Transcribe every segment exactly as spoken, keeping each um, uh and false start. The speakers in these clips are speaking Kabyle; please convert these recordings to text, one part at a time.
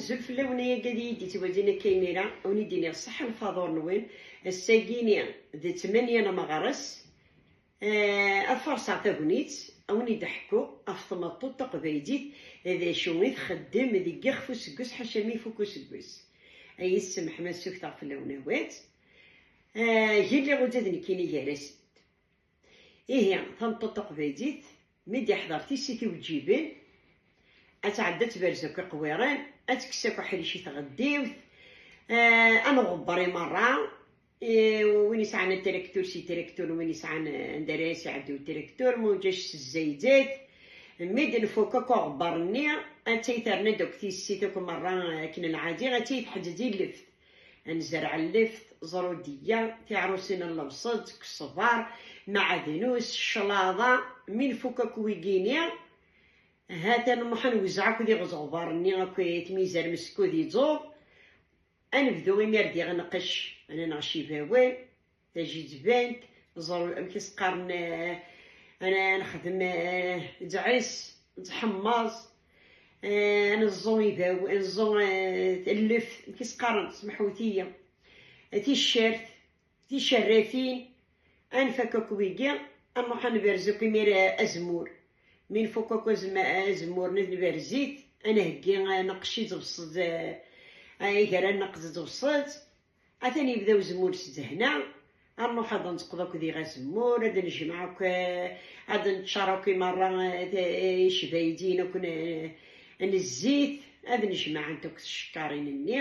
Azul fell-awen ay agad i yi-d-yettwalin akka imir-a, a wen-id-iniɣ ṣṣeḥḥa n lfaḍur-nwen. Ass-agi-ni d ttmanya n meɣres. Eh, ad farṣeɣ tagnit, a wen-id-ḥkuɣ ɣef tmeṭṭut taqbaylit, d acu i txeddem deg yixef useggas ḥaca mi ifuk useggas. Ay yessemḥ ma ssukteɣ fell-awen awal. Eh, gilliɣ ula d nekkini gar-asent. Ihi, tameṭṭut taqbaylit, mi d-iḥḍer tissit iweǧǧiben, ad tɛeddi ad tberz akk iqwiren, ad tekkes akk aḥric i tɣeddiwt, eh, ad nɣebber i merra, eh, win yesɛan atraktur s yitrakturen, win yesɛan, eh, anda ara as-iɛeddi utraktur, ma ulac s zzayzat. Mi d-nfuk akk aɣebbar-nni, ad tt-terna-d akk tissit akk merra akken lɛadi, ad tt-teḥǧeǧ i lleft. Ad nezreɛ lleft, ẓrudiyya, tiɛrusin n lebṣel, deg ṣṣber, meɛdnus, cclaḍa. Mi nfuk akk wigini, ha-t-an nruḥ ad nwezzeɛ akk d iɣeẓɣbar-nni akk, tmizar meskud iẓuɣ. Ad nebdu imir diɣ nqec, ad nɣec ibawen, tajiǧbant, ẓer amek i s-qqaren, eh, ad nexdem, eh, ǧɛis, ǧḥemmaẓ, eh, ad neẓẓu ibawen, ad neẓẓu, eh, lleft, amek i s-qqaren, semḥewt-iyi, eh, ticcert, ticerrafin, ad nfak akk wigi, ad nruḥ ad nberz akk imir, eh, azemmur. Mi nfuk akk azem-, azemmur, nberz-it, ad nheggi, eh, neqci ḍebṣet, eh, eh, iger ad neqz ḍebṣet. Atan yebda uzemmur s ddehna, ad nruḥ ad nteqqeḍ akk diɣ azemmur, ad nejmeɛ akk, eh, ad neččar akk i merra, eh, t-, eh, icbaydiyen akk n, eh, n zzit, ad nejmeɛent akk tcekkarin-nni.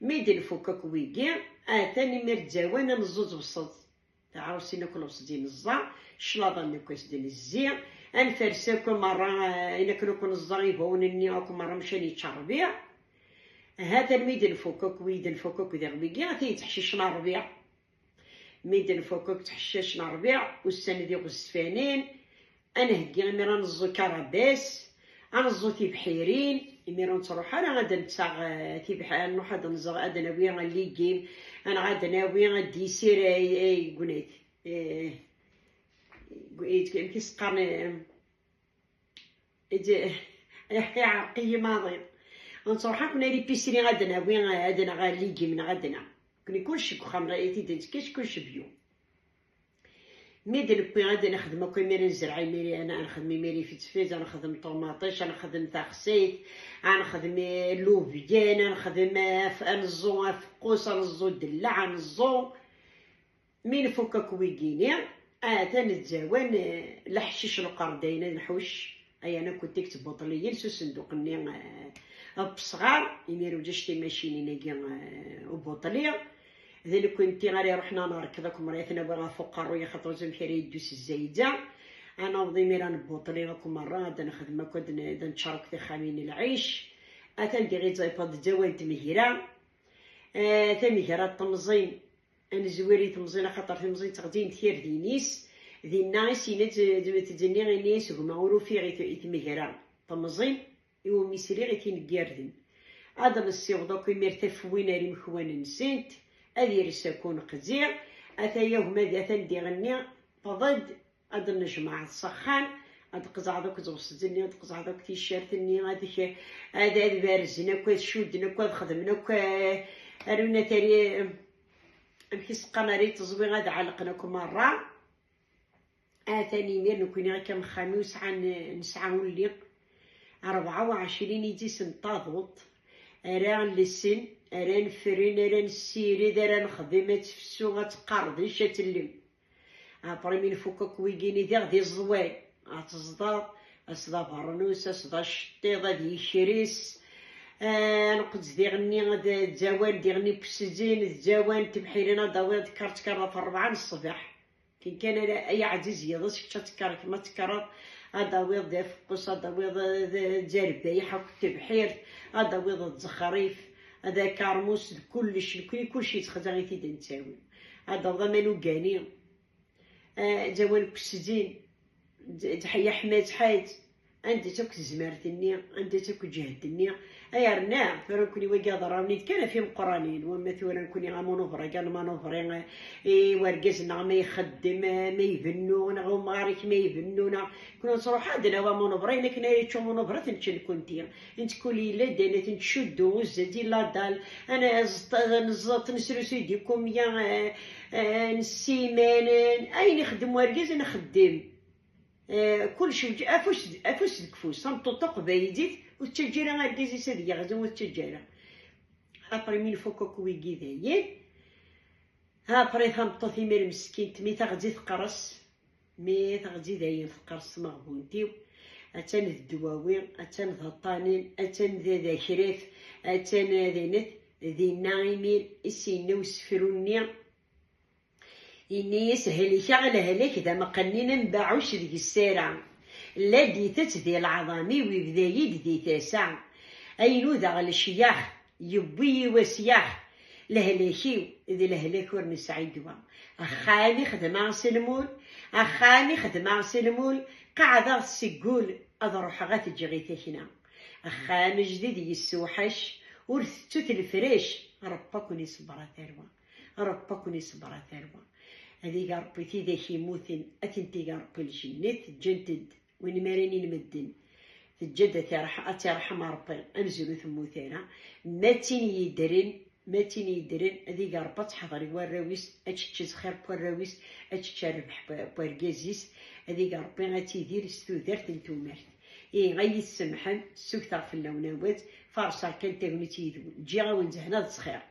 Mi d-nfuk akk wigi, atan imir d awan ad neẓẓu ḍebṣet. Taɛrusin akk lebṣel i neẓẓa, cclaḍa-nni akk as-d-nezzi, ad nfers akk merra, eh, ayen akken akk neẓẓa ibawen-nni akk merra mcan yečča rrbiɛ. Ha-t-an mi d-nfuk akk, wi d-nfuk akk diɣ wigi, ata yettḥeccicen rrbiɛ. Mi d-nfuk akk ttḥeccicen rrbiɛ, ussan d iɣezfanen, ad nheggi imir ad neẓẓu karabas, ad neẓẓu tibḥirin, imir ur nettruḥ ara ad nettaɣ, eh, tibḥ-, ad nruḥ ad nẓer, ad nawi ligim, neɣ ad nawi disir ay, ay gunat. Eh, gu-, eh, amek i s-qqaren, eh, eh, iɛreq-iyi maḍi. Ur nettruḥ akk ar ipisri ad nawi, ad naɣ ligim neɣ ad naɣ. Nekni kullec deg uxxam, i t-id-nettekkac kullec bio. Mi d-newwi ad nexdem akk imir, nezreɛ imir, ad nexdem imir ifetfet, ad nexdem ṭumaṭic, ad nexdem taxsayt, ad nexdem lubyan, ad nexdem af-, ad neẓẓu afeqqus, ad neẓẓu ddellaɛ, ad neẓẓu. Mi nfuk akk wigini, atan d awan, eh, leḥcic lqerdayen ad nḥuc, ayan akk deg tbuṭliyin s usenduq-nni, eh, n wesɣar, imir ulac timacinin-agi, eh, ubuṭli. D nekkenti ara iruḥen ad nerkeḍ akk mrayet nawi ɣef uqerruy, axaṭer ur amek ara yeddu s zzayed-a. Ad naweḍ imir ad nbuṭli akk merra, ad nexdem akk, ad n-, ad neččar akk tixxamin n lɛic. Atan diɣ iẓaypad d awan n tmegra. Eh, tamegra n temẓin, ad nezwir i temẓin, axaṭer timẓin ttɣezzint tirdin-is. Dinna i s-yenna d-, d-, d-, d-, ini-as gma ur ufiɣ i t-, i tmegra n temẓin iwumi sliɣ i tin n yirden. Ad nessiweḍ akk imir tafwin ar imekwan-nsent, ad ires akk uneqzi, ataya gma d atan diɣenni, tewweḍ-d, ad nejmeɛ s axxam, ad qeẓɛeḍ akk tebṣelt-nni, ad qeẓɛeḍ akk ticcert-nni, ad k-, ad, ad berzen akk, ad cudden akk, ad xedmen akk, eh, aruna tari, amek i s-qqaren, ara i teẓwi, ad ɛelqen akk merra. Atan imir nekkni akka mexxam-iw sɛan, nesɛa ulli rebɛa u ɛecrin i d-isen n taduṭ, ara nlessen, ara nefren, ara nessired, ara nexdem, ad tefsu, ad tqerdec, ad tellem. Après mi nfuk akk wigini diɣ d iẓḍwan, ad teẓḍaḍ, as d abernus, as d aceṭṭiḍ, ad yekres. Ah, neqqed diɣenni d, d awan diɣenni n weszen, d awan n tebḥirin, ad d-awiḍ kar tkar ɣef rebɛa n ṣṣbeḥ. Ken kan ara, ay aɛziz yiḍes, kečč ad tekkreḍ, ma tekkreḍ, ad d-tawiḍ d afeqqus, ad d-tawiḍ d, d arbayeḥ akked tebḥirt, ad d-tawiḍ d zzexrif, d akarmus, d kullec, nekkni kullec yettxezzay i t-id-nettawi. Ad d-tawiḍ aman ugani, eh, d awan n weszen, d, d yeḥma ttḥad, Anda-tt akk tezmert-nni? Anda-tt akk lǧehd-nni? Ay rniɣ, tura nekkni wagi ad ḍerren-id kan ɣef imeqqranen, wamma tura nekkni amanuvra kan, amanuvri i wergaz-nneɣ ma ixeddem, ma ibennu, neɣ umɣar-ik ma ibennu, neɣ kna nettruḥ ad d-nawi amanuvra, ayen akken ara yečč amanuvra, ad t-nečč nekkenti. Ntekkul yella-d ayen ad t-ncuddu, uzzal di ladal, ad neẓẓeṭ, nesrusuy dikumya, eh, eh, nessiman, eh, ayen ixeddem wergaz, nxeddem. Eh, kullec afus, afus deg ufus. Tameṭṭut taqbaylit ur tettaǧǧa ara argaz-is ad yeɣzi, ur tettaǧǧa ara. Après mi nfuk akk wigi dayen, après tameṭṭut imir meskint mi teɣzi teqqers, mi teɣzi dayen teqqers tmeɣbunt-iw, attan d ddwawi, attan d aṭṭanen, attan d, d akraf, attan d anet. Dinna imir i s-yenna usefru-nni, Ini-as: "Helkeɣ lehlak d ameqqnin am baɛuc deg ssara. La d-itett di leɛḍam-iw, ibda-yi-d di tasa. Ay nudaɣ lecyax, yewwi-yi wasyax. Lehlak-iw d lehlak ur nesɛi ddwa. Axxam i xedmeɣ s lmul, axxam i xedmeɣ s lmul, qeɛdeɣ-t seg ul, ad ruḥeɣ ad t-ǧǧeɣ i takna. Axxam ajdid yessewḥac, ur tettut lefrac, Rebbi ad ken-iṣebber a tarwa." Rebbi ad ken-iṣebber a tarwa. Ad ig Rebbi tidak yemmuten, ad tent-ig Rebbi lǧennet, ǧǧant-d win mi ara inin medden. Teǧǧa-d ad tirḥ-, ad tirḥem Rebbi, amzun ur temmut ara. Ma d tin yeddren, ma d tin yeddren, ad ig Rebbi ad teḥḍer i warraw-is, ad tečč xir n warraw-is, ad tečč rrbeḥ n, n wergaz-is, ad ig Rebbi ad tidir s tudert n tumert. Ihi, ay yi-tsemḥem, ssugteɣ fell-awen awal, farṣeɣ kan tagnit yid-wen. Ǧǧiɣ-awen zehna d ttxir.